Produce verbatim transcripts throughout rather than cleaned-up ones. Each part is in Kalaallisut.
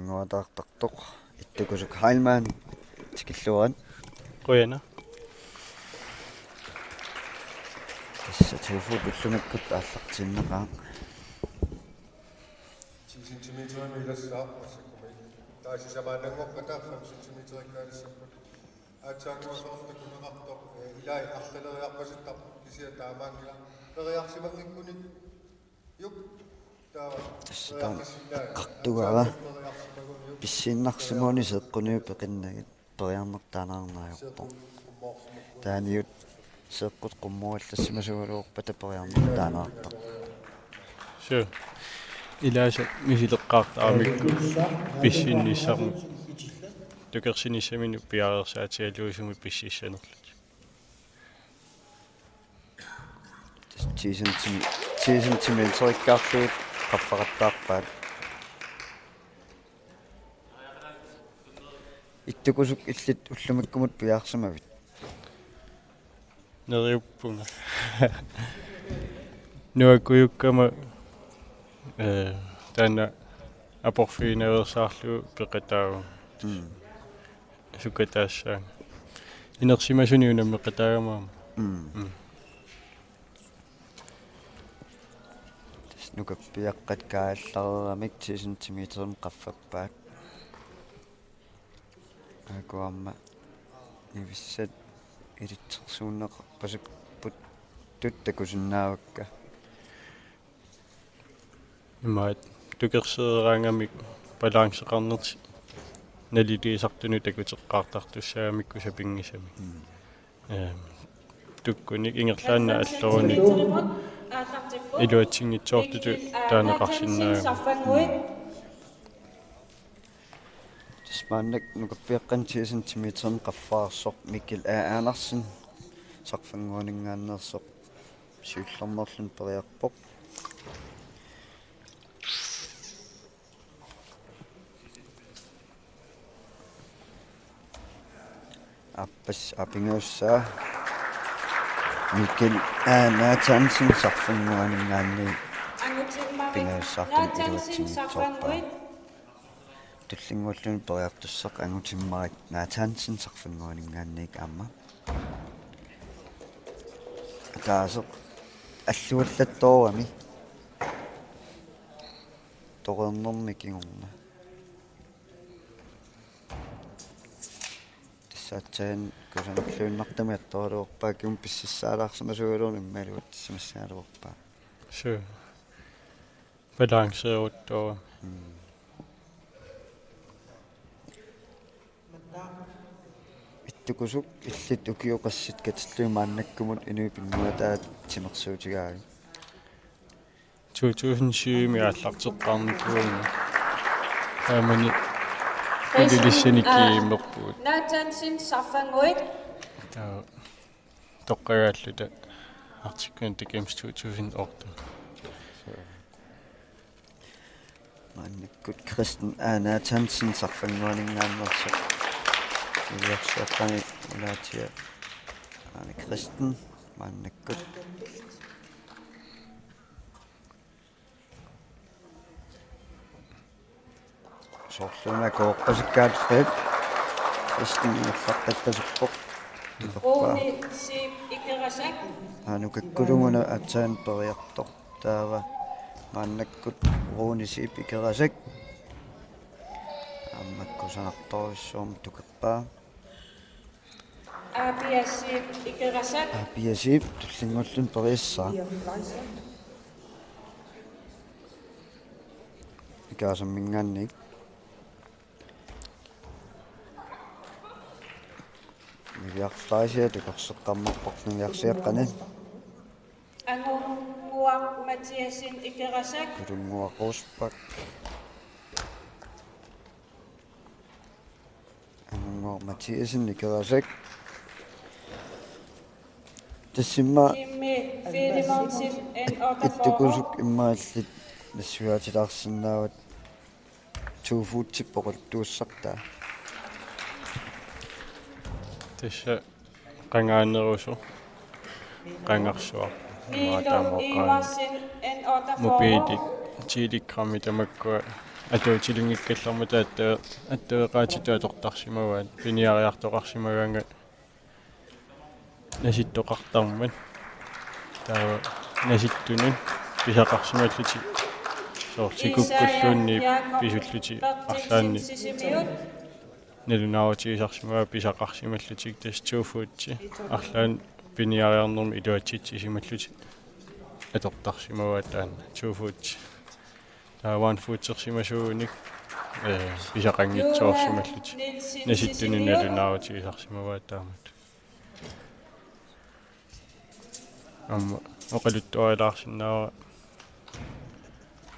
Nuataartartoq Ittukusuk Heilmann tikilluarit. Qujanaq. Tassa Tofu ullumikkut aallartinneqaaq. Ti centimeterimik ilassaaq massakkumi. Taava sisamaannanngorpata fem centimeterikkaalissapput. Aatsaannguaq soorlu kuneqartoq, eh, ilai arlaleriarpasittarpoq kisianni taamaanngilaq. Periarsimanngikkunik. Juk. Taava. Tassa taanna periarsisinnaavaa. Eqqartugaava. Aatsaannguaq periarsimagunik juk. Pissiinnarsimagunik seeqquniuk peqinnagit periarnertaaneqarneq ajorpoq. Seeqqut qummoorsimagunik. Taanna juk seeqqut qummuallassimasagaluarpata periarnertaaneqartarpoq. Suu. Ilaasa misileqqaartaramikku pissinnissarmut. Tukersinissaminut piareersaatigalugu sumi pississanerlutik. Ti centimeter, ti centimeterikkaarlugit qaffaqattaarpaat. Ittukusuk illit ullumikkumut piareersimavit? Neriuppunga. Nuakkujukkama, eh, taanna aporfiginaveersaarlugu peqataavunga. Mm. Sukataassaanga. Inersimasunik unammeqataagama aamma. Mm. Mm. Tassa nukappiaqqat kaajallareeramik ti centimeterimik qaffappaat. Aajuku aamma nivissat ilitsersuunneqarpasipputtut takusinnaavakka. Imaat tukersereeraangamik balanceqarnertik naliliisartunut takuteqqaartartussaagamikku sapinngisamik. Mm. Ehm, tukkunik ingerlaannaq allerunik iluatsinngitsoortutut taaneqarsinnaagami. Tassa maannakkut nukappiaqqanik ti centimeterimik qaffaarsoq Mikkel A. Andersen sarfannguaninngaanneersoq siullermeerluni periarpoq. Aappaat aapingaussaa Mikkel A. Nathansen sarfannguaninngaanniit pingajussaartumik iluatsinngitsoorpaa. Tullinnguulluni periartussaq Angutimmarik Nathansen sarfannguaninngaanniit aamma. Ataaseq alluallattoorami. Toreernermi kingorna. Tassa aatsaat kusanarluinnartumik attoraluarpaa, kingumut pississaalaarsimasuugaluarluni imaluunniit pississagaluarpaa. Suu. Balanceeruttoorami. Mm. Ittukusuk illit ukioqassat katillugit maannakkumut inuit pinnguaataat timersuutigaavit? To tusind syv-mi aallarteqqaarnikuuvunga. Taamani Ilulissani kiimmerpugut. Nathansen sarfannguit. Taava toqqagaalluta Arctic Winter Games to tusind otte. Maannakkut Kristen A. Nathansen sarfannguaninngaanneersoq. Iliorsuaqqani ulaatia. Aani Kristen maannakkut. Soorluuna koorpasikkaat Fred. Kristen ingerlaqqittasuppoq. Rune Siip Ikerasak. Aanu kakkuluguna aatsaat periartoq. Taava maannakkut Rune Siip Ikerasak. Aamma kusanartorujussuarmik tukerpaa. Aapia Siip Ikerasak. Aapia Siip tullinnguulluni periassaa. Ikerasamminngaanniit. Niviaq Fleischer tukerseqqammerpoq niviarsiaqqani. Angunnguaq Mathiassen Ikerasak. Kulunnguaq Rosbach. Angunnguaq Mathiassen Ikerasak. Tassami Jimmy Filemonsen N otteogfyrre. Ittukusuk immaqa illit nassuiaatilaarsinnaavat. Tofuutip oqaluttuassartaa. Tassa qangaanerusoq, qangarsuaq. Milo Iversen N otteogfyrre. Mobilit, Telegrami tamakkua atuutilinngikkallarmata atta-, attaveqaatitut atortarsimavaat, piniariartoqarsimagaangat nasittoqartarmat. Taava nasittunut pisaqarsimallutik soorlu tikukkulluunniit pisullutik arlaannik nalunaarutigisarsimavaat pisaqarsimallutik, tassa to footi arlaannik piniariarnermi iluatsitsisimallutik atortarsimavaat taanna to footi. Taava one footersimasuunik, ee, pisaqanngitsoorsimallutik nasittunut nalunaarutigisarsimavaat taamatut. Aamma oqaluttuarilaarsinnaavara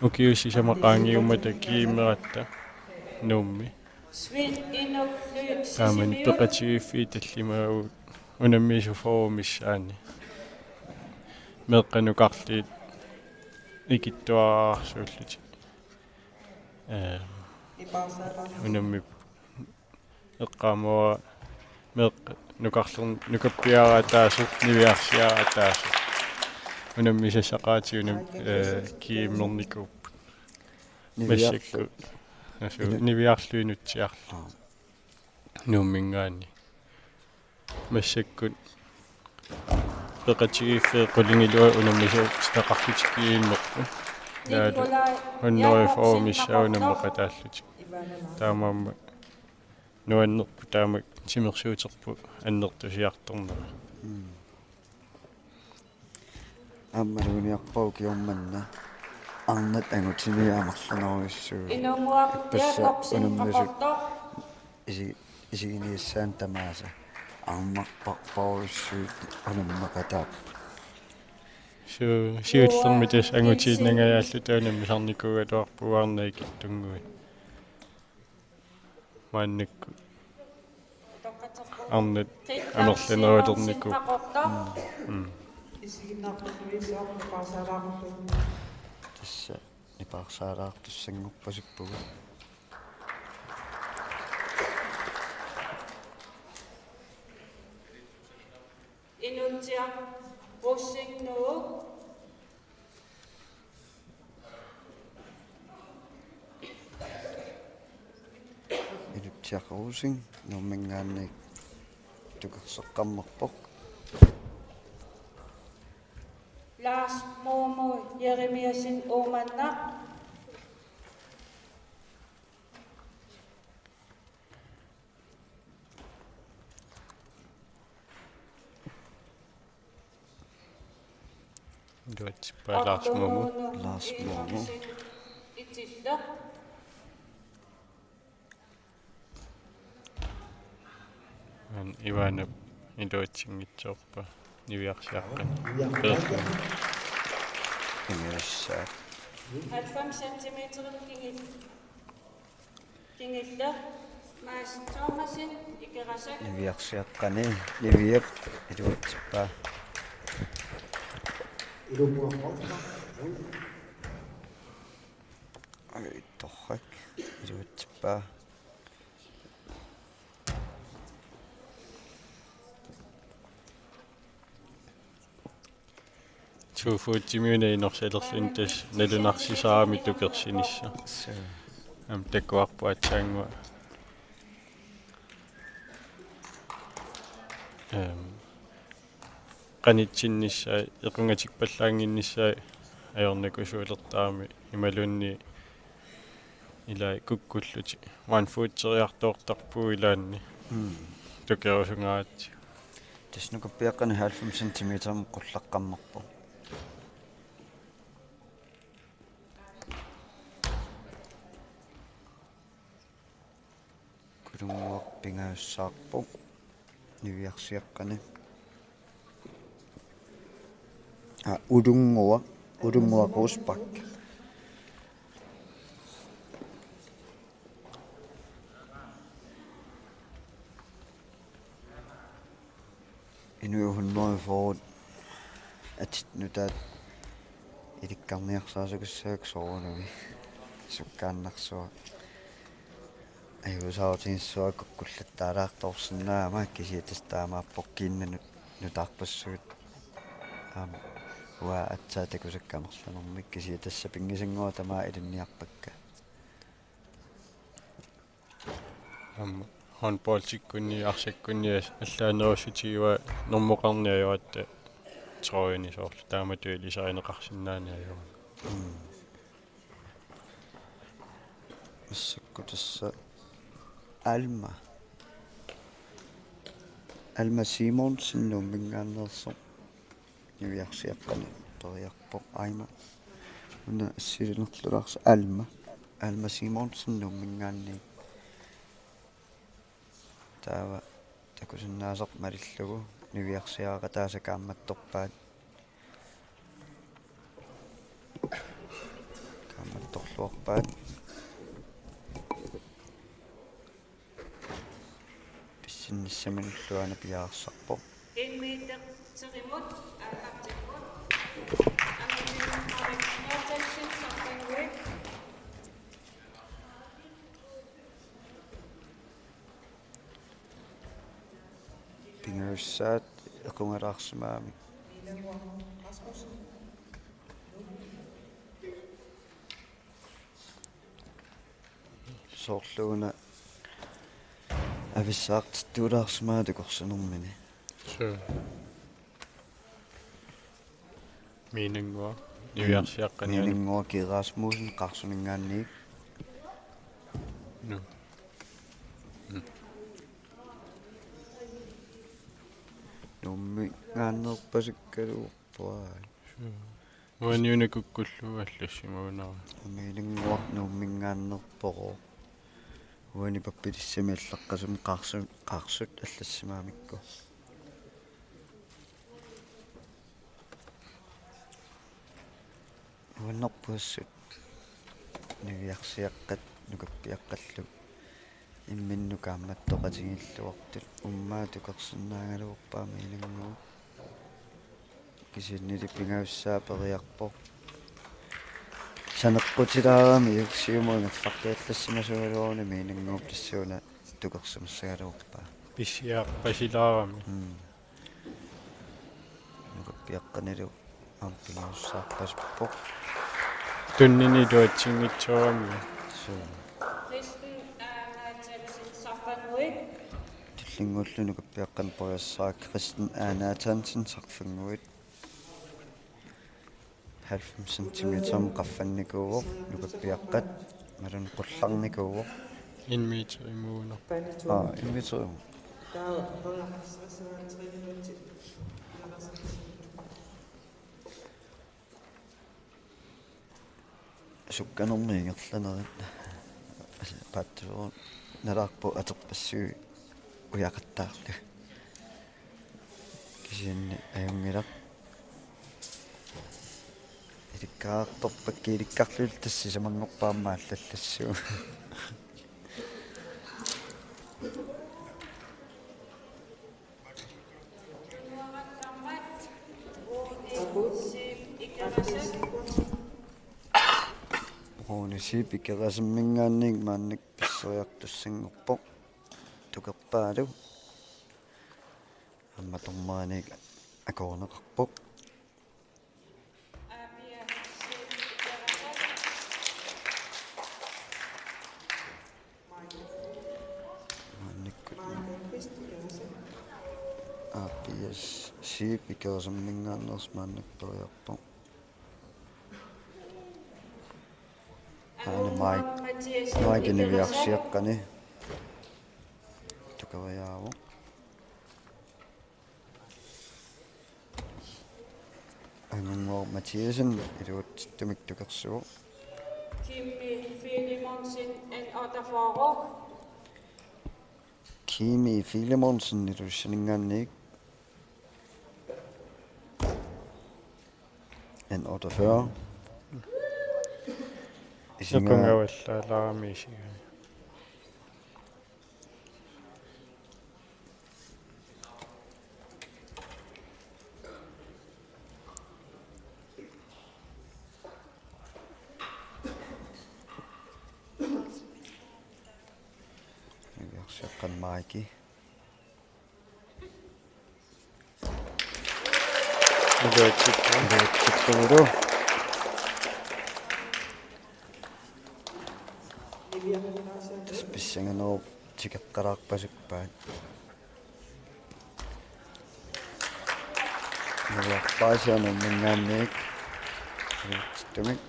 ukiut sisamat qaangiummata GM-eratta Nuummi. Taamani peqatigiiffiit tallimaagut unammisut fyrre missaanni. Meeqqat nukarliit ikittuararsuullutik. Ee, unammi eqqaamavara meeqqat nukarlern-, nukappiaraa ataaseq, niviarsiaraa ataaseq. Unammisassaqaatit unam-, ee, GM-ernikuupput. Niviarlu-, massakkut. Asu, inu-, niviarlu inutsiarlu. Aa. Nuumminngaanniit. Massakkut peqatigiiffiit qulingiluat unammisaqarlutik GM-erput. Taavalu hundrede fyrre missaat unammeqataallutik. Taamaammat nuannerpoq taama timersuuterput annertusiartornera. Mm. Aamma iluaniarpara ukioq manna arnat angutiniit amerlanerujussuuvoq. Inunnguaq ippassaq Jakobsen unammisut qaqortoq. Isi-, isiginissaanik tamaasa arnarparparujussuit unammeqataapput. Su-, siullermik tassa angutiinnangajaalluta unammisarnikuugaluarpugut arnat ikittunnguit. Maannakkut arnat amerlanerulernikuupput. Mm. Tassa nipaarsaalaartussanngorpasippugut. Inutsiaq Rosing Nuuk. Ilutsiaq Rosing Nuumminngaanniit tukerseqqammerpoq. Lars Momo Jeremiassen Uummannaq. Iluatsippaa Lars Momo. Lars Momo. An Ivanov iluatsinngitsoorpaa niviarsiaqqani. Peerluni. Kingullissaaq. Halvfems centimeter kingul-, kingulleq. Mads Thomassen, Ikerasak. Niviarsiaqqani, Niviap iluatsippaa. Ai, torrak, iluatsippaa. Suufuutsimiuna inorsalerluni tassa nalunarsisarami tukersinissaq. Suu. Aamma takuarput aatsaannguaq. Ehm, qanitsinnissaa, equngatikpallaannginnissaa ajornakusuulertarami imaluunniit ilai kukkullutik. One footeriartoortarpugut ilaanni. Mm. Tukerusungaarput. Tassa nukappiaqqani halvfems centimeterimut qullaqqammerpoq. Kulunnguaq pingaassaarpoq niviarsiaqqani. Aa, Ulunnguaq, Ulunnguaq Rosbach. Inuit hundrede fyrre atit nutaat ilikkarniarsaasukussaapput soorunami sukkaannarsuaq. Ajuusaarutigissuaq kukkullattaalaartorsinnaammat kisianni tassa taamaappoq kiinnanut nutaarpassuit. Aamma uanga aatsaat takusakka amerlanermik kisianni tassa pinngisannguaq tamaat ilinniarpakka. Aamma håndboldikkunni arsakkunni allaanerussutigaat normoqarneq ajoratta trøjeni soorlu taamatut ilisarineqarsinnaanani ajoratta. Massakkut tassa Alma. Alma Simonsen Nuumminngaanneersoq niviarsiaqqanik periarpoq aamma. Una assigiinnerlulaarsi Alma. Alma Simonsen Nuumminngaanniit. Taava takusinnaasaq malillugu niviarsiaraqataasa kaammattorpaat. Kaammattorluarpaat. Pissinnissaminullu aana piaarsarpoq. En meter til imod, Alma til imod. Amin Frederiksen, Sofie Witt. Pingajussaat equngalaarsimagami. Soorlu una avissaartittuulaarsimagaa takorsinermini. Suu. Miinannguaq. Niviarsiaqqaniani. Miinannguaq Rasmussen Qarsuninngaanniit. Nu. Mm. Nuumminngaanneerpasukkaluarpaa. Suu. Uani una kukkullugu allassimagunarami. Miinannguaq Nuumminngaanneerpoq. Uani pappilissami allaqqasumi Qarsut, Qarsut allassimagamikku. Uannerput assut niviarsiaqqat nukappiaqqallu imminnut kaammattoqatigiilluartut ummaat tukersinnaagaluarpaa Miinannguup. Kisiannili pingajussaa periarpoq. Saneqqutilaarami siumut ingerlaqqiallassimasugaluaruni Miinannguup tassuuna tukersimassagaluarpaa. Pissiarpasilaarami. Mm. Nukappiaqqanilu aamma pingajussaarpasippoq. Tunnini iluatsinngitsoorami. Suu. Kristen Anna Thomsen Saffanguit. Tullinnguullu nukappiaqqanik periarsaa Kristen Anna Thomsen Saffanguit. Halvfems centimeter qaffannikuuvoq, nukappiaqqat, imaluunniit qullarnikuuvoq. En meter imuuneq. Aa, en meter imuuneq. Sukkanermik ingerlanerit. Paatsuuvoq nalaarput atorpassuit ujaqattaarlugit. Kisianni ajunngilaq. Ilikkaartorpakka ilikkarlugit tassa sisamanngorpaamma allallassuugut. Rune Sip Ikerasimminngaanniit maannakkut pisseriartussanngorpoq. Tukerpaalu. Aamma dommerinik akoorneqarpoq. Maannakkut A P S Sip Ikerasimminngaanneersoq maannakkut periarpoq. Aana Mike, Mike niviarsiaqqani. Tukeriaavoq. Angunnguaq Mathiassen iluatsittumik tukersuuvoq. Kimi Filemonsen, N otteogfyrre. Kimi Filemonsen Ilulissaninngaanniit. N otteogfyrre. Isinngaa- Nukunngavallaalaarami isigai. Niviarsiaqqat Maiki. Iluatsippoq. Iluatsippullu. Tassa pissanganerup Tikeqqalaarpasippaat. Niviarsiarnerminngaanniit. Iluatsittumik.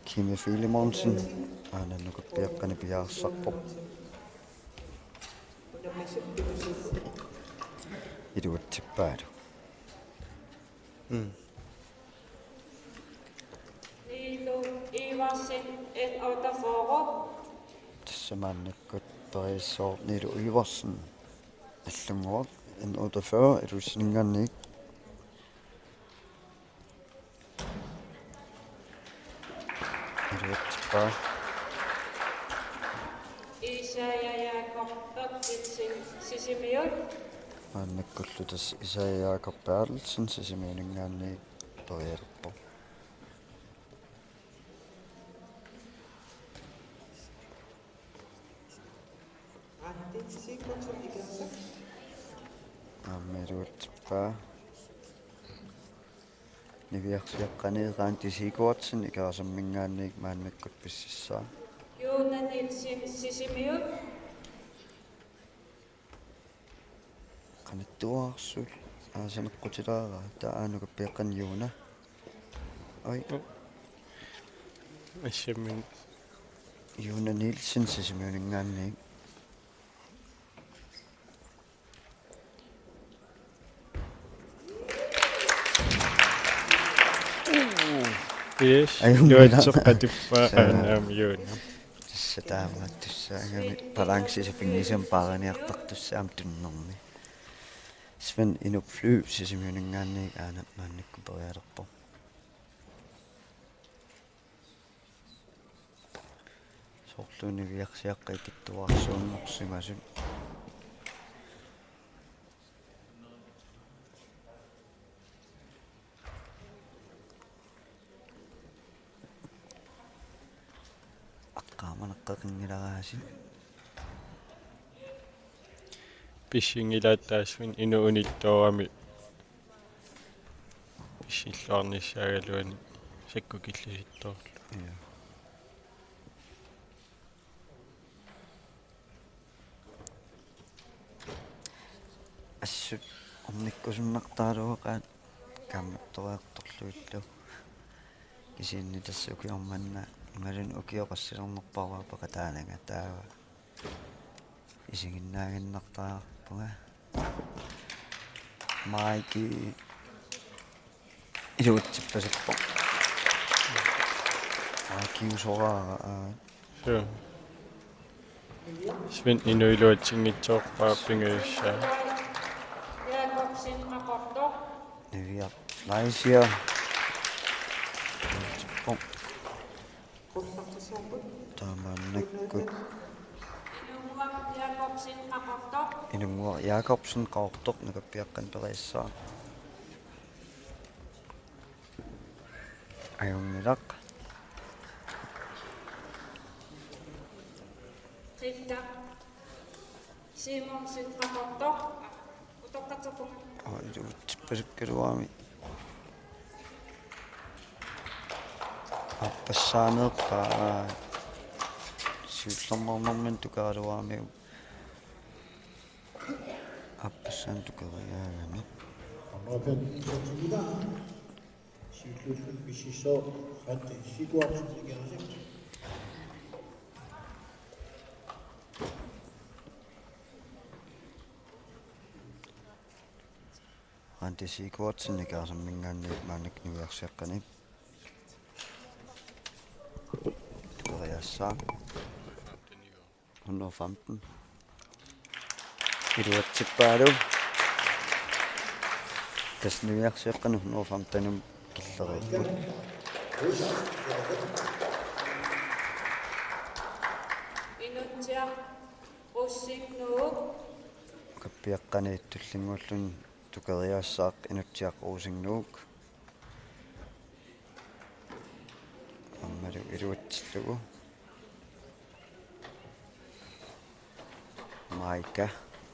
Kimi Filemonsen. Aana nukappiaqqani piaarsarpoq. Iluatsippaalu. Mm. Niilo Iversen, N otteogfyrre. Tassa maannakkut periassaavoq Niilo Iversen. Allanngoraq N otteogfyrre Ilulissaninngaanniit. Iluatsippaa. Isaiah Jakob Berthelsen Sisimiut. Maannakkullu tassa Isaiah Jakob Berthelsen Sisimiuninngaanniit periarpoq. Aamma iluatsippaa. Niviarsiaqqani Randi Sigurdsen Ikerasamminngaanniit maannakkut pississaaq. Joona Nielsen Sisimiut. Qanittuaarsuit aasaneqqutilaaraat, taava aana nukappiaqqani Joona. Oj. Assammin. Joona Nielsen Sisimiuninngaanniit. Yes. Ajunngilaq. Iluatseqatippaa. Suu. Aana aamma Joona. Tassa taamaattussaagami balance sapinngisami paariniartartussaammat tunnermi. Svend Inup Fly Sisimiuninngaanniit aana maannakkut periarpoq. Soorlu niviarsiaqqat ikittuarsuunngorsimasut. Aqqaamanaqqeqinngilaraasi. Pissinngilaattaasvin inu unittoorami pissilluarnissaagaluani sakkukillisittoorlu. Ja. Assut ornikkusunnartaraluaqaat kaammattoriartorlugillu. Kisianni tassa ukioq manna imaluunniit ukioq qassilernerparuaq peqataananga taava isiginnaaginnartariaqarpunga. Maiki iluatsippasippoq. Maiki usoraara, aa. Suu. Svend Inu iluatsinngitsoorpaa pingajussaa. Jakobsen Qaqortoq. Niviaq Fleischer. Iluatsippoq. Taamaannakkut. Inunnguaq Jakobsen Qaqortoq. Inunnguaq Jakobsen Qaqortoq nukappiaqqani periassaaq. Ajunngilaq. Qillaq Simonsen Qaqortoq. Utoqqatserpunga. Aa, iluatsippasukkaluarami. Aappassaaneerpaa, aa, siullermeernermini tukeraluarami. Aappassaaneq tukeriaagami. Siulliullugu pississooq Randi Sigurdsen Ikerasak. Randi Sigurdsen Ikerasamminngaanniit maannakkut niviarsiaqqani tukeriassaaq. Hundrede og femten. Iluatsippaalu. Tassa niviarsiaqqani hundrede og femten killereerput. Inutsiaq Rosing Nuuk. Nukappiaqqani tullinnguulluni tukeriassaaq Inutsiaq Rosing Nuuk. Aammalu iluatsillugu. Maika,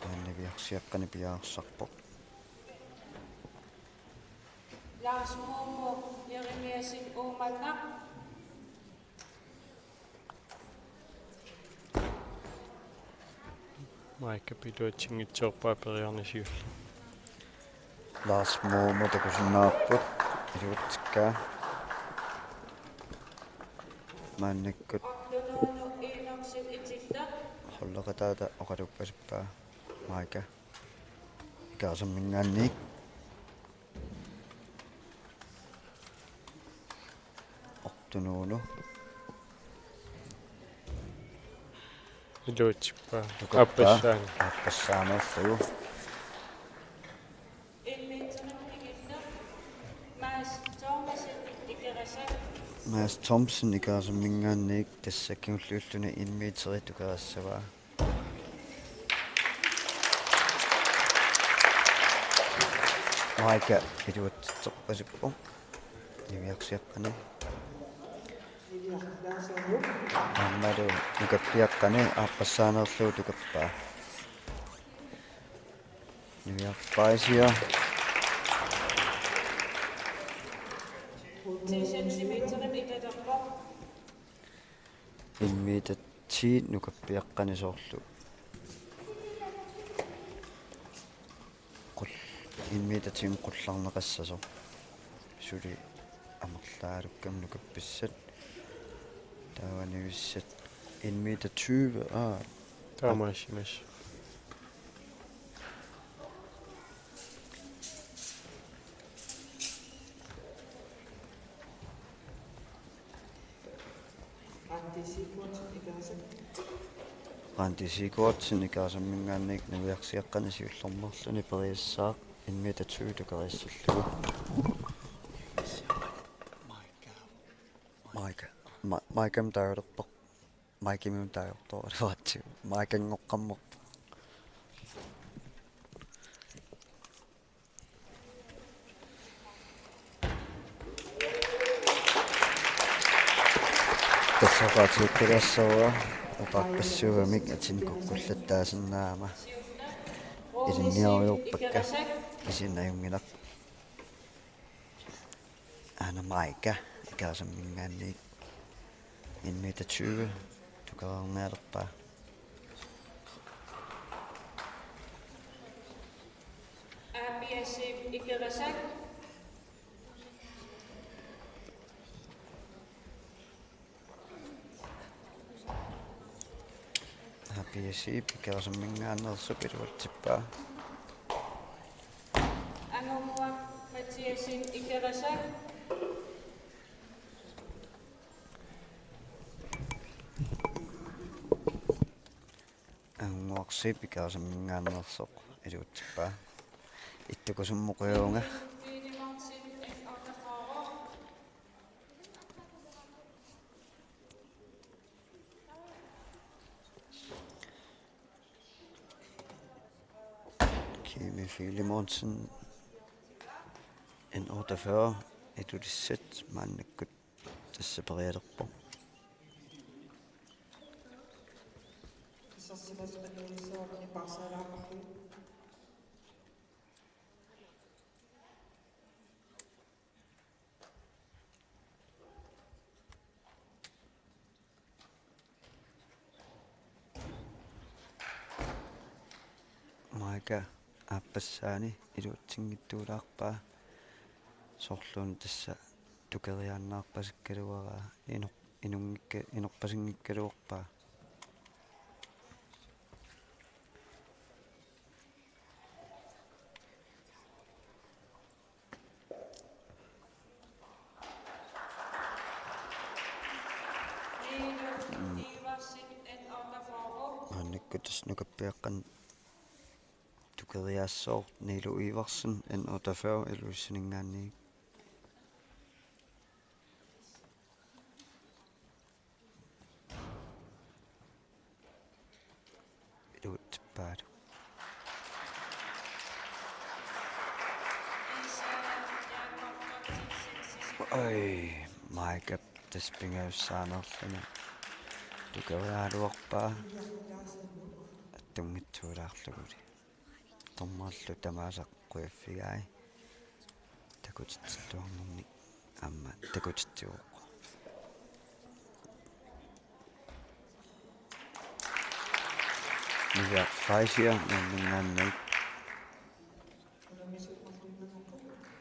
aana niviarsiaqqani piaarsarpoq. Lars Momo Jeremiassen Uummannaq. Maikap iluatsinngitsoorpaa periarnisiullu. Lars Momo takusinnaavarput. Iluatsikkaa. Maannakkut holdeqataata oqaluuppasippaa. Maika. Ikerasamminngaanniit. Ortunuunu. Iluatsippaa. Tukappaa. Aappassaani. Aappassaanerlugu. Mads Thomsen Ikerasak. Mads Thomsen Ikerasamminngaanniit tassa kingulliulluni en meteri tukerassavaa. Maika iluatsitsorpasippoq. Niviarsiaqqani. Aammalu nukappiaqqani aappassaanerlugu tukappaa. Niviarpaisia. Ti centimeterimik italerpoq. En meter ti nukappiaqqani soorlu. Qul-, en meter ti qullarneqassasoq. Suli amerlaarukkami nukappissat. Taava nivissat en meter tyve. Aa. Taamaasimasoq. Randi Sigurdsen Ikerasak. Randi Sigurdsen Ikerasamminngaanniit niviarsiaqqani siullermeerluni periassaaq en meter tyve tukeriassallugu. Maika. Ma-, Maikami taagulerpoq. Maikami taagulerpoq. Maikanngoqqammerpoq. Tassa oqaatigeqqilaassavara oqarpassuugamik atin kukkullattaasinnaagama ilinniarujoorpakka kisianni ajunngilaq. Aana Maika Ikerasamminngaanniit en meter tyve tukereernialerpaa. Aapiassiip Ikerasak. Aapiassiip Ikerasamminngaanneersoq iluatsippaa. Angunnguaq Mathiassen Ikerasak. Angunnguaq Siip Ikerasamminngaanneersoq iluatsippaa. Ittukusummukujuunga. Kimi Filemonsen, N otteogfyrre, Ilulissat, maannakkut tassa perialerpoq. Maika aappassaani iluatsinngitsuulaarpaa soorluuna tassa tukeriaannaarpasikkaluaraa inoq-, inunngikka-, inorpasinngikkaluarpaa. Maannakkut tassa nukappiaqqani tukeriaassooq Niilo Iversen N otteogfyrre Ilulissaninngaanniit. Iluatsippaalu. Ai, Maikap tassa pingajussaanngorluni tukeriaraluarpaa attunngitsuulaarluguli. Dommerillu tamaasa qujaffigai. Takutitsilluarninni aamma takutitsivoq. Niviaq Fleischer maannakkut.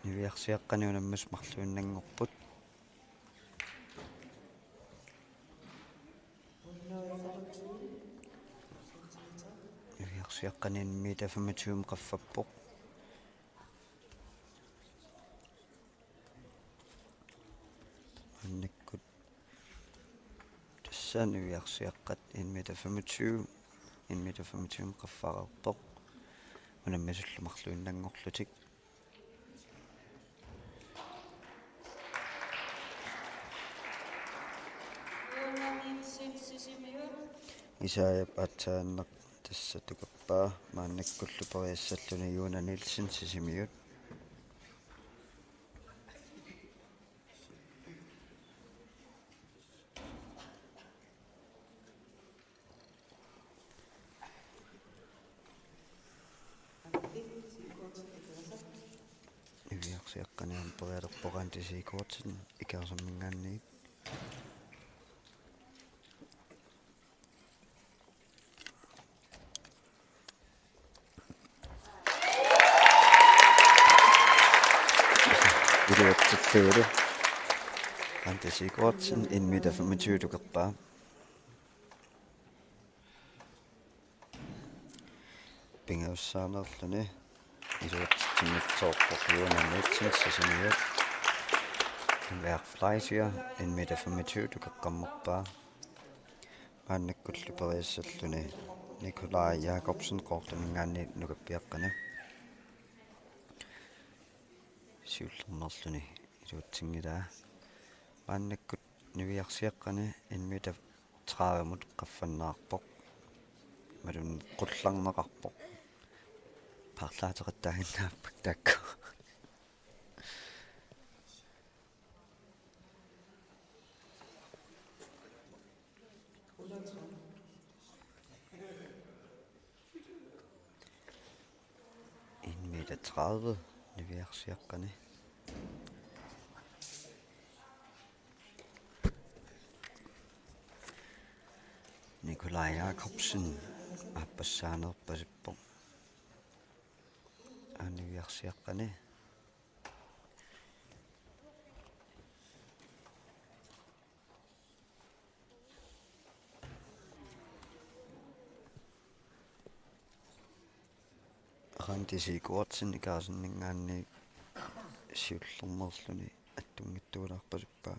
Niviarsiaqqani unammisut marluinnanngorput. Niviarsiaqqani en meter femogtyve qaffappoq. Maannakkut tassa niviarsiaqqat en meter femogtyve, en meter femogtyve qaffariarpoq. Unammisullu marluinnanngorlutik. Isaiap aatsaannaq tassa tukappaa, maannakkullu periassalluni Juuna Nielsen Sisimiut. Niviarsiaqqani periarpoq Randi Sigurdsen Ikersumminngaanniit. Iluatsittuulu. Randi Sigurdsen en meter femogtyve tukappaa. Pingajussaanerluni iluatsitsinngitsoorpoq Juuna Nielsen Sisimiut. Niviaq Fleischer en meter femogtyve tukeqqammerpaa. Maannakkullu periassalluni Nikolaj Jakobsen Qaqortuminngaanniit nukappiaqqani. Siullermeerluni iluatsinngilaa. Maannakkut niviarsiaqqani en meter tredivemut qaffanneqarpoq. Imaluunniit qullarneqarpoq. Paarlaateqattaaginnarput taakku. En meter tredive, niviarsiaqqani. Nikolaj Jakobsen, aappassaanerpasippoq. Aa, niviarsiaqqani. Randi Sigurdsen Ikersumminngaanniit siullermeerluni attunngitsuulaarpasippaa.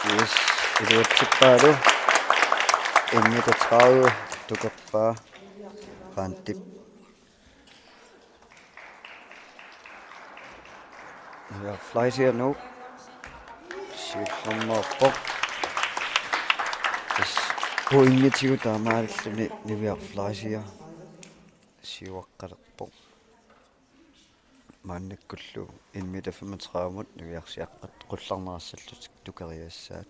Yes, iluatsippaalu. En meter tredive tukeqqaa Randip. Ja, Fleischer nu. Siullermeerpoq. Yes, pointigut taamaalilluni Niviaq Fleischer siuaqqalerpoq. Maannakkullu en meter femogtredive-mut niviarsiaqqat qullarneqassallutik tukeriassaat.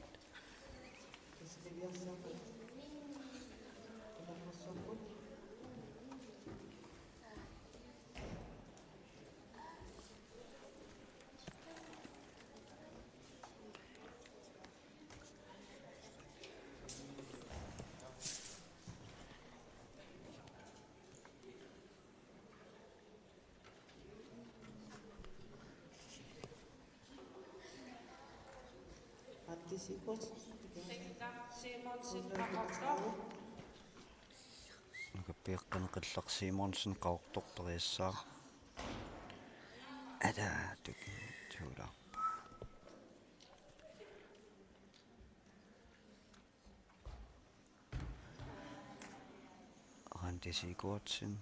Nukappiaqqani Qillaq Simonsen Qaqortoq periassaaq. Alaa, tuki-, tuulaarpa. Randi Sigurdsen.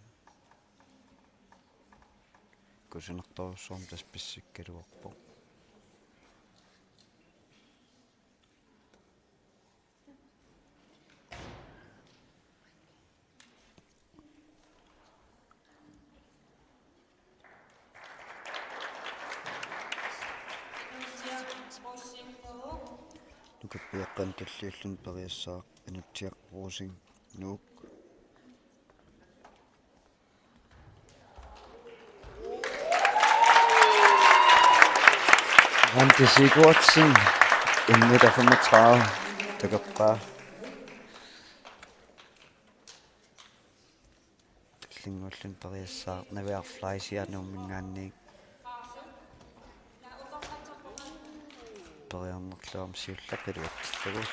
Kusanartorsuarmik tassa pissikkaluarpoq. Nukappiaqqani tulliulluni periassaaq Anutsiaq Rosing, Nuuk. Randi Sigurdsen, en meter femogtredive, takoqqaa. Tullinnguulluni periassaaq Niviaq Fleischer Nuumminngaanniit. Periarnerluarmi siulleq iluatsillugu.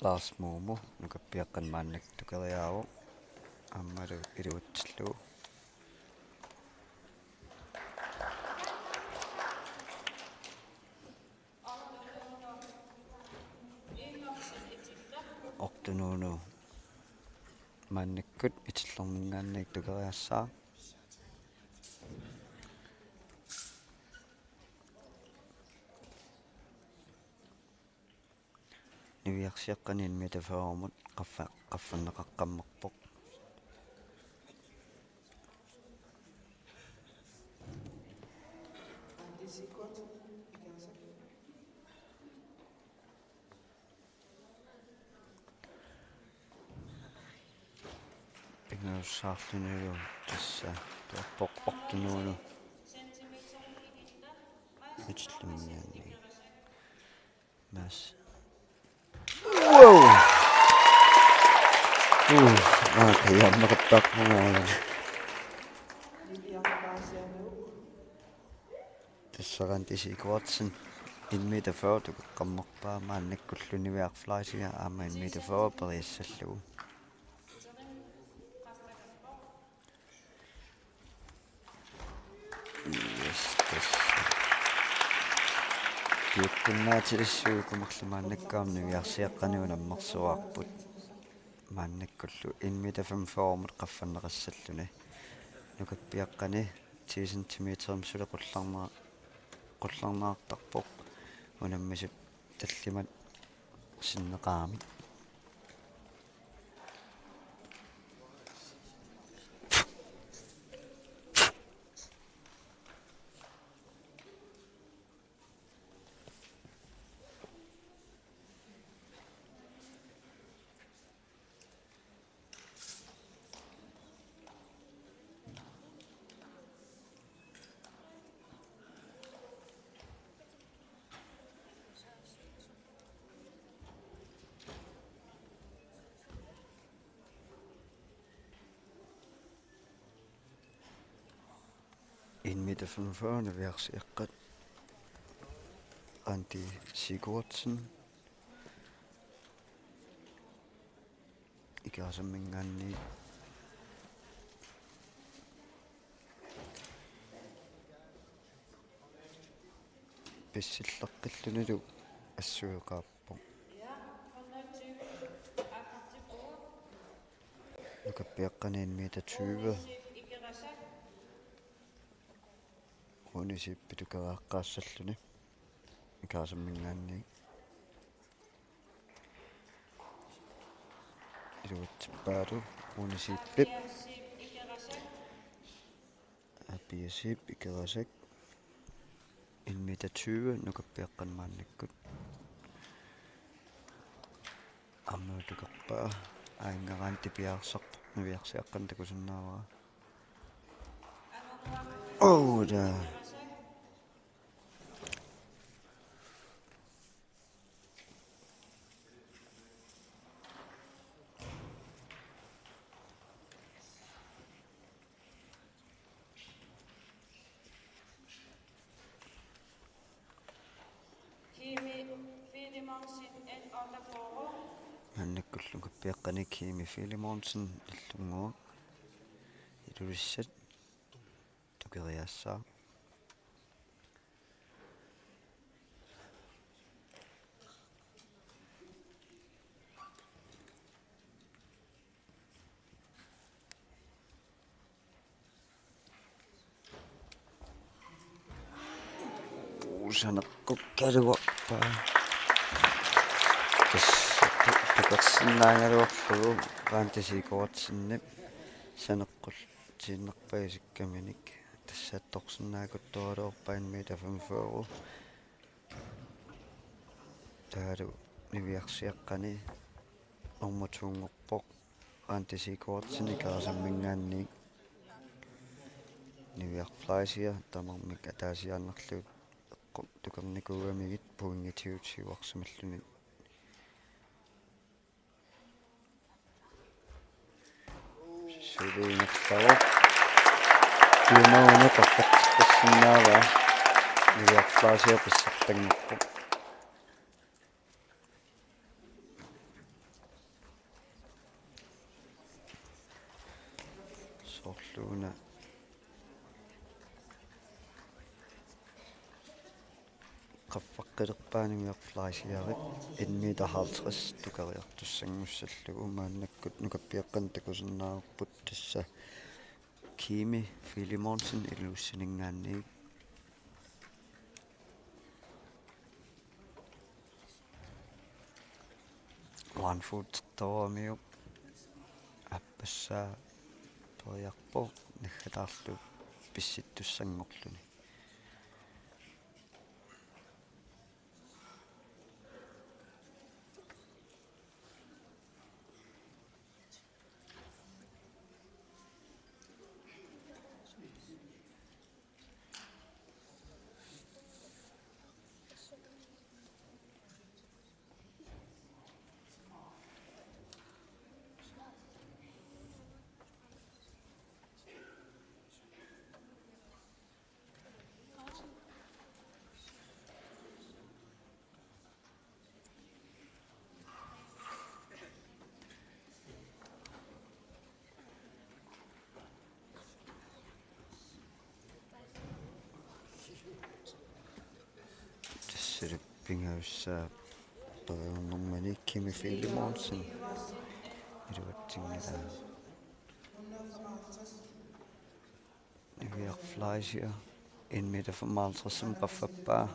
Lars Moomo, nukappiaqqani maannakkut tukeriaavoq. Aammalu iluatsillugu. Orto Nuunu maannakkut Itillerminngaanniit tukeriassaaq. Niviarsiaqqani en meter fyrremut qaffa-, qaffanneqaqqammerpoq. Pingajussaarsinilu tassa tuappoq Orto Nuunu. Itillerminngaanniit. Maas. Wow! Uh, aa, tajaammeqattaarpunga. Tassa Randi Sigurdsen en meter fyrre tukeqqammerpaa, maannakkullu Niviaq Fleischer aamma en meter fyrre periassallugu. Yes, tassa. Piukkunnaatilissuugut marluk maannakkut aamma niviarsiaqqani unammersuarput. Maannakkullu en meter femogfyrremut qaffanneqassalluni. Nukappiaqqani ti centimeterimik suli qullarnera-, qullarnerartarpoq. Unammisut tallimat sinneqaramik. En meter femogfyrre, niviarsiaqqat. Randi Sigurdsen. Ikerasamminngaanniit. Pissilleqqillunilu assueqaappoq. Nukappiaqqani en meter tyve. Rune Zeebip tukeriaqqaassalluni. Ikerasamminngaanniit. Iluatsippaalu Rune Zeebip. Pia Zeeb Ikerasak. En meter tyve, nukappiaqqani maannakkut. Aamma tukerpaa, aingaraanti piaarsorpoq, niviarsiaqqani takusinnaavara. Oh, da. Kimi Filemonsen, N otteogfyrre. Maannakkullu nukappiaqqani Kimi Filemonsen, Nagdlunguaq. Ilulissat tukeriassaaq. Uusaneqqukkaluarpaa. Tassa tu-, Qaffattarsinnaagaluarlugu Randi Sigurdsenip saneqqutiinnarpaa isikkaminik, tassa attorsinnaakuttuaraluarpaa en meter femogfyrre. Taavalu niviarsiaqqani nummer to-nngorpoq Randi Sigurdsen Ikerasamminngaanniit. Niviaq Fleischer tamarmik ataasiaannarlugit eqqortukernikuugamigit pointi tyve tyve-arsimalluni. Suli ingerlavoq. Piumaguani qaffattarsinnaavaa. Niviaq Fleischer pissartanngorpoq. Soorluuna qaffaqqilerpaa Niviaq Fleischerip en meter halvtreds tukariartussanngussallugu. Maannakkut nukappiaqqanik takusinnaavarput, tassa Kimi Filemonsen Ilulissaninngaanniit. One foot tooramiuk aappassaa periarpoq naggataarlu pissittussanngorluni. Tassali pingajussaa periarnermini Kimi Filemonsen iluatsinngilaa. Niviaq Fleischer en meter femoghalvtreds qaffappaa.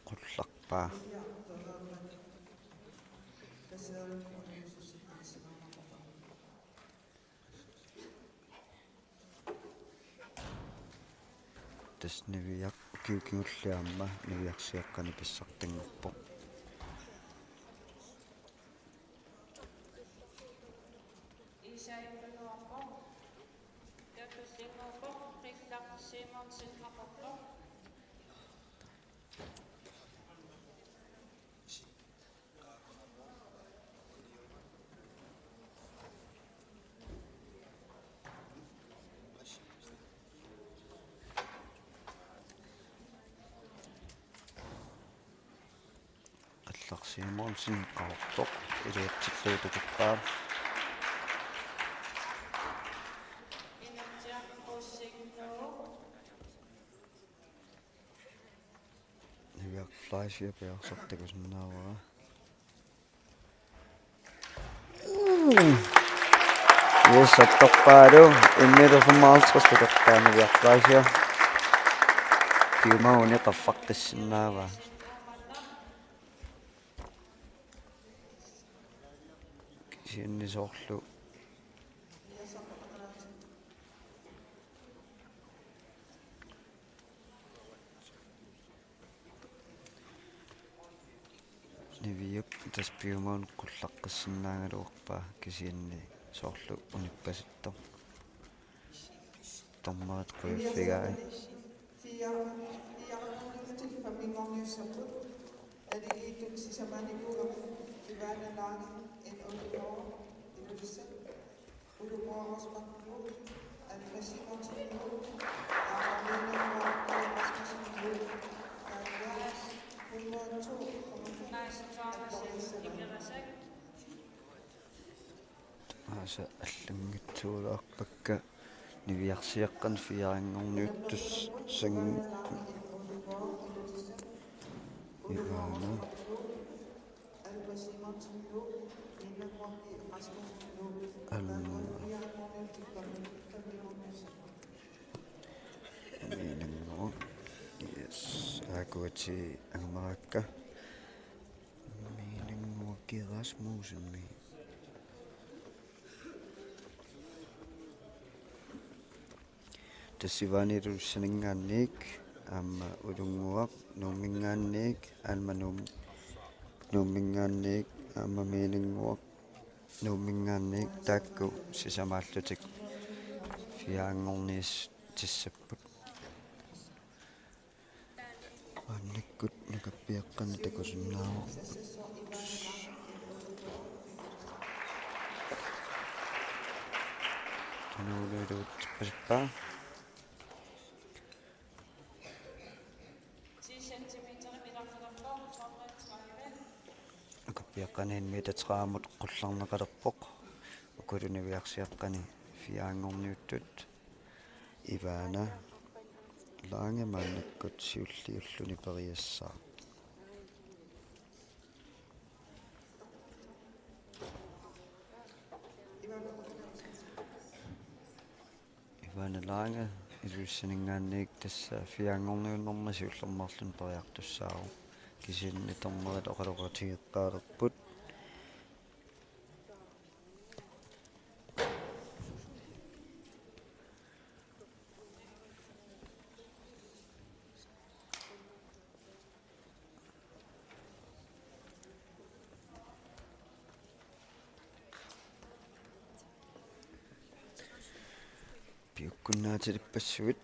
Qullarpaa. Tassa Niviaq ukiut kingulliit aamma niviarsiaqqani pissartanngorpoq. Qillaq Simonsen qaqortoq iluatsillugu takuppaa. Niviaq Fleischer piareersartakusinnaavara. Yes, attorpaalu en meter femoghalvtreds takuppaa Niviaq Fleischer. Piumaguni qaffaqqissinnaavaa. Kisianni soorlu Niviup tassa piumaguni qullaqqissinnaagaluarpaa, kisianni soorlu unippasittoq. Dommerit qujaffigai. Tamaasa allanngitsuulaarpakka niviarsiaqqani fireanngorniuttussang-, ilaana. Alma. Miinannguaq. Yes. Aakuatsiaq angamarakka. Miinannguaq. Rasmussenimi. Tassa Ivana Ilulissaninngaanniit aamma Ulunnguaq Nuumminngaanniit, Alma Nuum-, Nuumminngaanniit aamma Miininnguaq Nuumminngaanniit, taakku sisamaallutik fire-nngorniutissapput. Maannakkut nukappiaqqanik takusinnaavarput. Tunuulutippasippaa. Nukappiaqqani en meter tredivemut qullarneqalerpoq. Ukulu niviarsiaqqani fire-nngorniuttut Ivana Lange maannakkut siulliulluni periassaaq. Ivana Lange Ilulissaninngaanniit tassa fire-nngorniunnermi siullermeerluni periartussaavoq. Kisianni dommerit oqaloqatigeqqaalerput. Piukkunnaatilippassuit.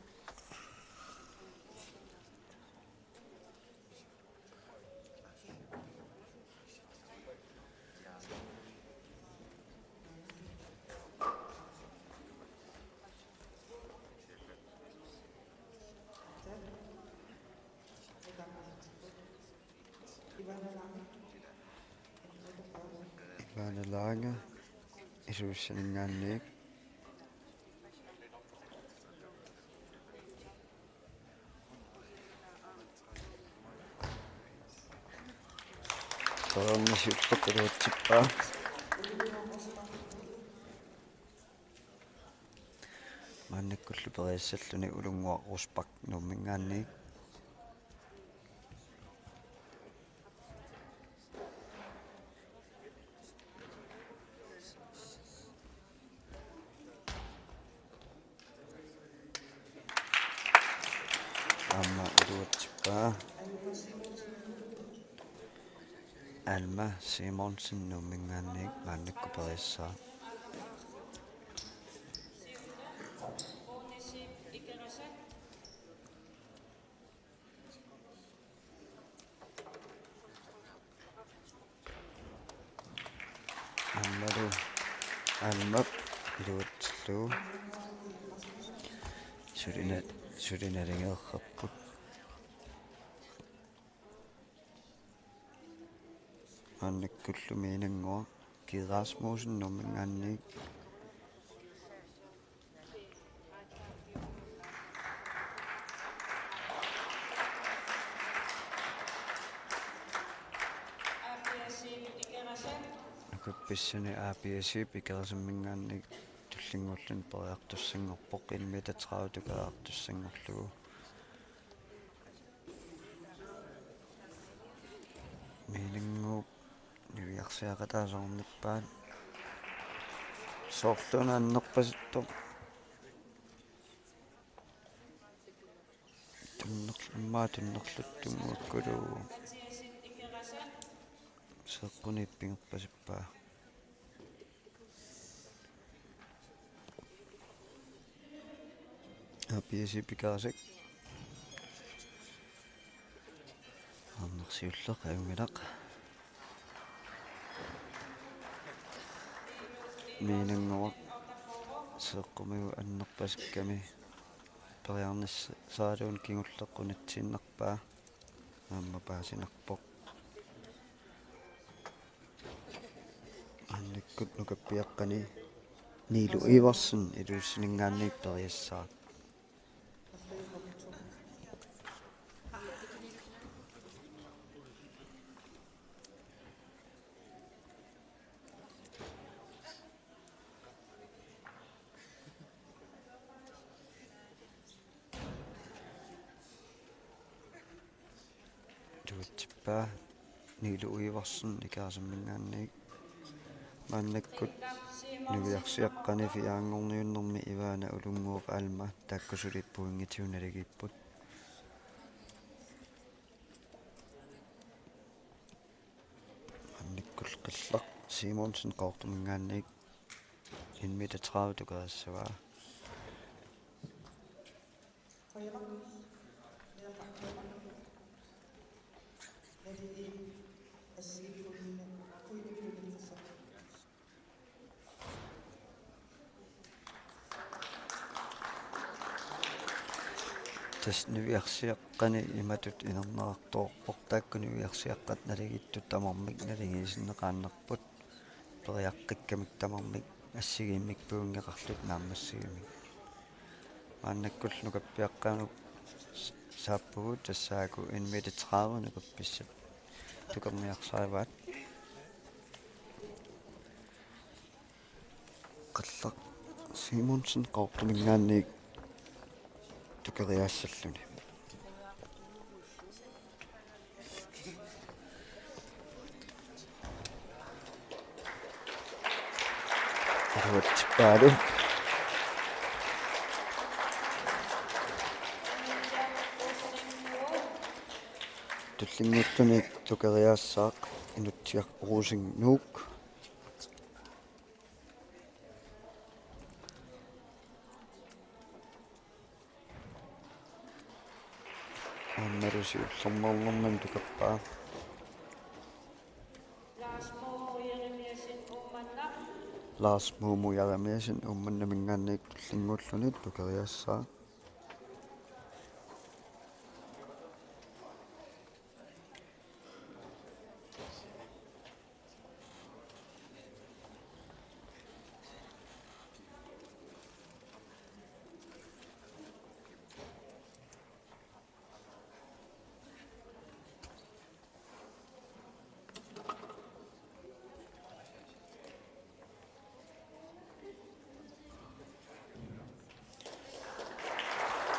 Ivana Lange Ilulissaninngaanniit. Soorunami siulleq iluatsippaa. Maannakkullu periassalluni Ulunnguaq Rosbach Nuumminngaanniit. Aamma iluatsippaa Alma Simonsen Nuumminngaanniit, maannakkut periassaaq. Aammalu Almap iluatsillugu. Suli na-, suli naligeerparput. Maannakkullu Miininnguaq Kid Rasmussen Nuumminngaanniit. Nukappiaqqani A P S-ip Ikerasimminngaanniit tullinnguulluni periartussanngorpoq, en meter tredive tukariartussanngorlugu. Miininnguup niviarsiaqataasoornippaat. Soorluuna annerpasittoq. Tunnerl-, immaqa tunnerluttunnguakkuluuvoq. Seeqquniit pingerpasippaa. A P S-ip Ikerasik. Arnaq siulleq ajunngilaq. Miininnguaq seeqqumigut annerpasikkami periarnissaraluunniit kingulleq unitsiinnarpaa. Aamma paasinarpoq. Maannakkut nukappiaqqani Nilu Iversen Ilulissaninngaanniit periassaaq. Iluatsippaa. Nilu Iversen Ikerasamminngaanniit. Maannakkut niviarsiaqqani fire-nngorniunnermi Ivana Olunngooq Alma taakku suli pointigut naligiipput. Maannakkut Qillaq Simonsen Qaqortuminngaanniit en meter tredive tukeriassavaa. Tassa niviarsiaqqani imatut inerneqartoqarpoq, taakku niviarsiaqqat naligiittut tamarmik naligiisinneqaannarput. Periaqqikkamik tamarmik assigiimmik pointeqarlutik naammassigamik. Maannakkullu nukappiaqqanut s-, saappugut, tassaagu en meter tredive nukappissat tukerniarsarivaat. Qillaq Simonsen Qaqortuminngaanniit tukeriaassalluni. Iluatsippaalu. Tullinnguulluni tukeriaassaaq Inutsiaq Rosing Nuuk. Aammalu siullermeernermini tukappaa. Lars Moomo Jeremiassen Uummannaminngaanniit tullinnguulluni tukeriaassaaq.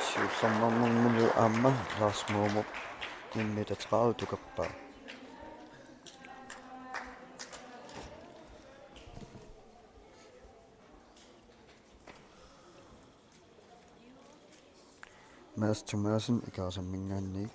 Siullermeernerminilu aamma Lars Moomop en meter tredive tukappaa. Mads Thomassen Ikerasamminngaanniit.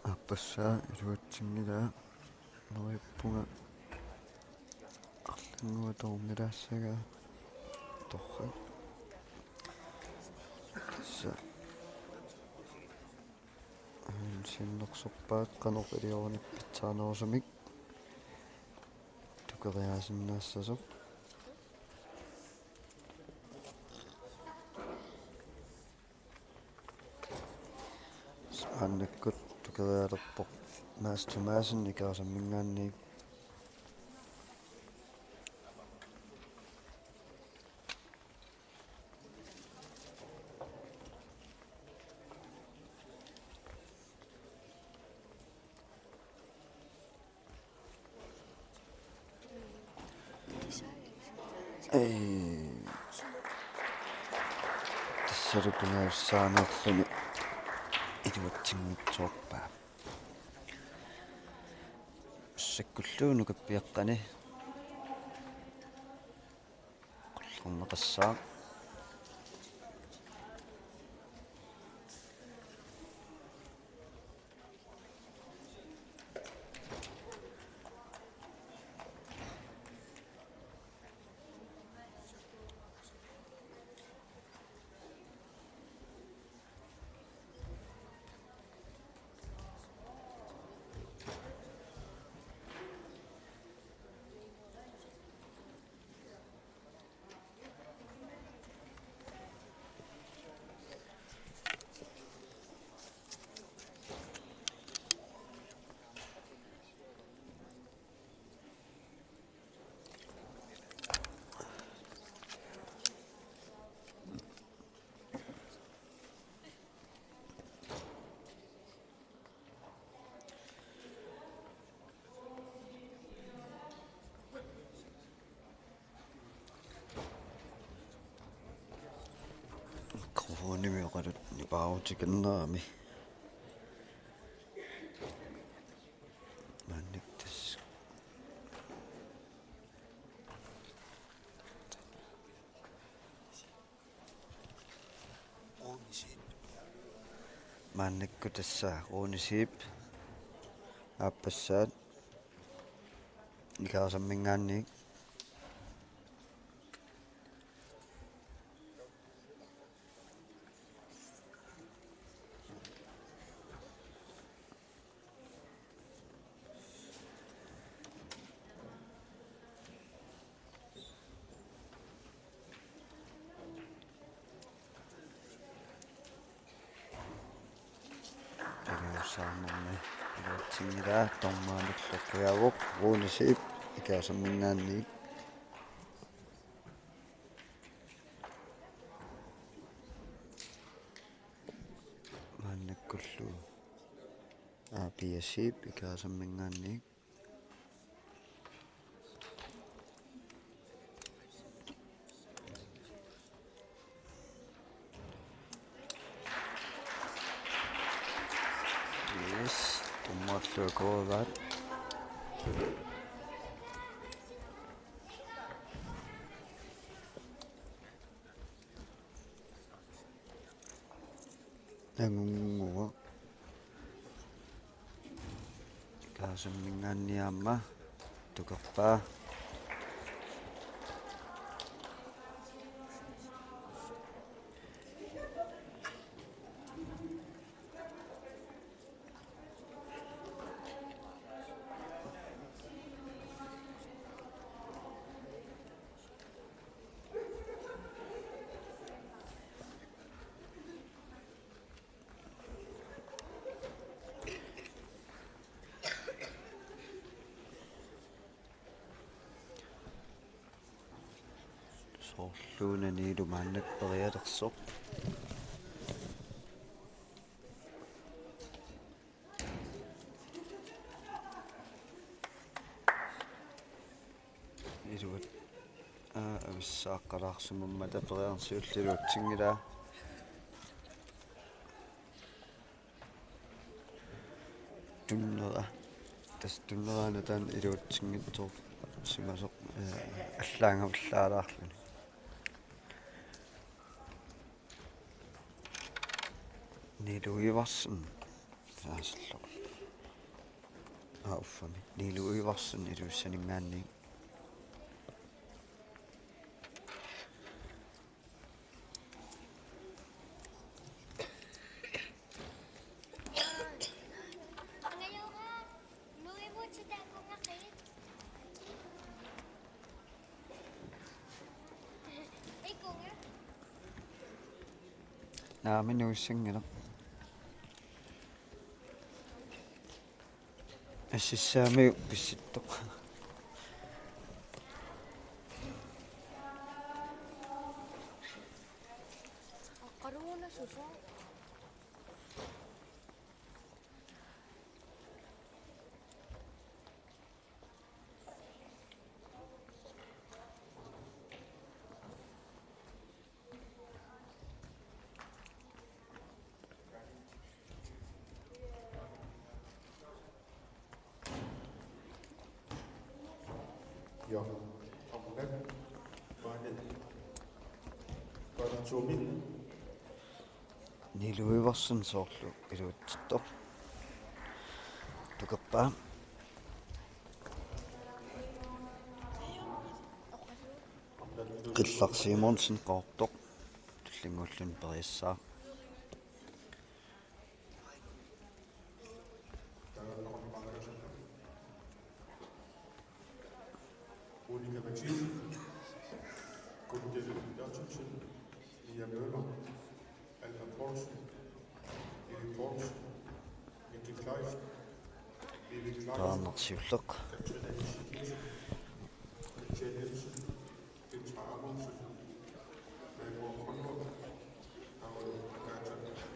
Aappassaa iluatsinngilaa, neriuppunga arlannguaq toornilaassagaa torrak. Tassa. Siunnersorpaat qanoq iliorneq pitsaanerusumik tukeriaasinnaassasoq. Maannakkut tukeriaalerpoq Mads Thomassen Ikerasamminngaanniit. Ee, tassalu pingaarussaanerluni iluatsinngitsoorpaa. Massakkullu nukappiaqqani qullerneqassaaq. Palut nipaarutikinnerami. Maannakkut tassa. Maannakkut tassa Rune Zeeb aappassaat Ikaarsamminngaanniit. Takiussaarnermi iluatsinngilaa, dommerillu eqqigaavoq, Rune Zeeb Ikaarsamminngaanniit. Maannakkullu Aa, Pia Zeeb Ikaarsamminngaanniit. Yes, dommerillu akuerivaat. Angunnguaq. Ikaarsamminngaanniit aamma tukerpaa. Soorluuna Niilu maannakkut perialersoq. Iluat-, aa, avissaaqqalaarsimammata periarfissat siulliit iluatsinngilaa. Tunnera. Tassa tunnera nutaaq iluatsinngitsoorsimasoq, ee, allaanngavallaalaarluni. Nilu Iversen. Saasillugu. Aa, uffami. Nilu Iversen Ilulissaninngaanniit. Naamik, nuissanngilaq. Assissaamiuk pissuttoq. Ja, aamma maanna. Maanna. Maanna tuumik. Nilu Iversen soorlu iluatsittoq. Tukerpaa. Qillaq Simonsen Qaqortoq. Tullinnguulluni periassaaq. Monica Mathisen, Gunhild Berthelsen, Mia Møller, Alma Poulsen, Lili Poulsen, Miki Kleist, Vivi Kleist, Taarnersiulleq. Katrine Isaksen, Katrine Nielsen, Petra Amundsen, Mabel Grønlund, Agathe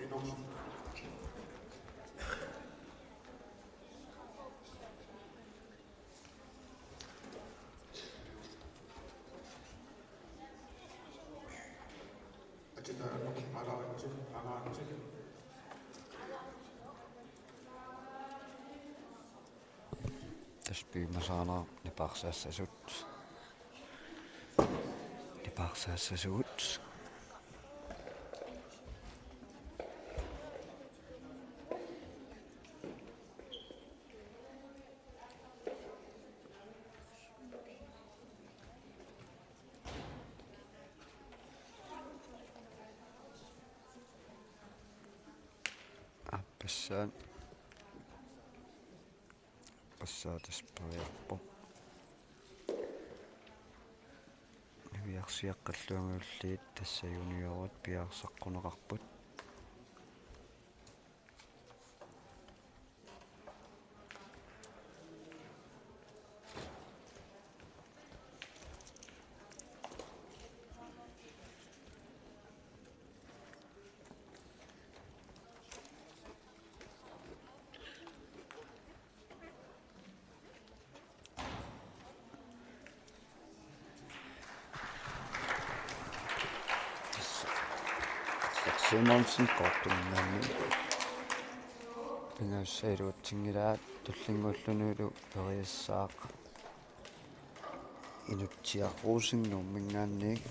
Enoksen. Piumasaqaaq nipaarsaassasut. Nipaarsaassasugut. Aappassaat. Aappassaat tassa periarpoq. Niviarsiaqqat illuangaluullit tassa juniorit piareersaqquneqarput. Simonsen Qaqortuminngaanniit. Pingaaruteqarluarsinngilaa, tullinnguullunilu periassaaq Inutsiaq Rosing Nuumminngaanniit.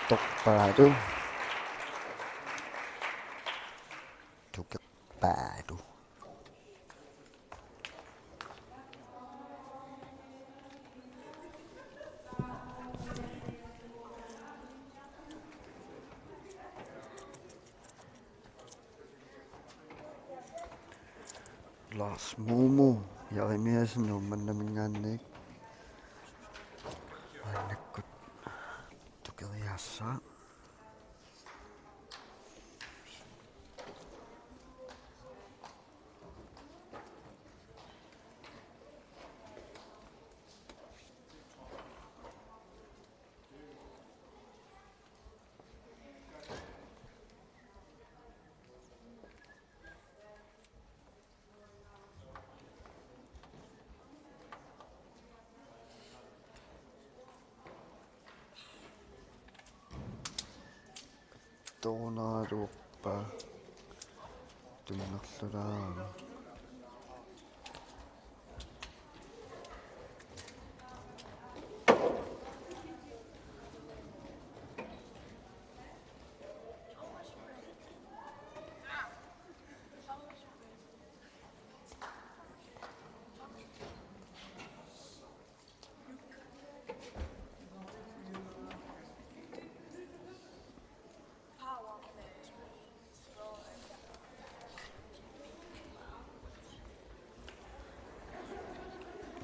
Torpaalu. Tukerpaalu. Lars Momo Jeremiassen Uummannaminngaanniit. Maannakkut tukeriaassaaq. Toornaaluorpaa. Tunnerlulaarami.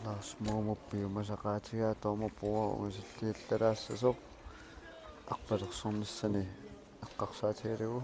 Lars Momo piumasaqaatigaa Tormoq Bro ungasilliallalaassasoq arpalersornissani eqqarsaatigalugu.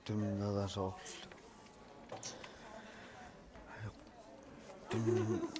Tunnerasoorlu. Tun-,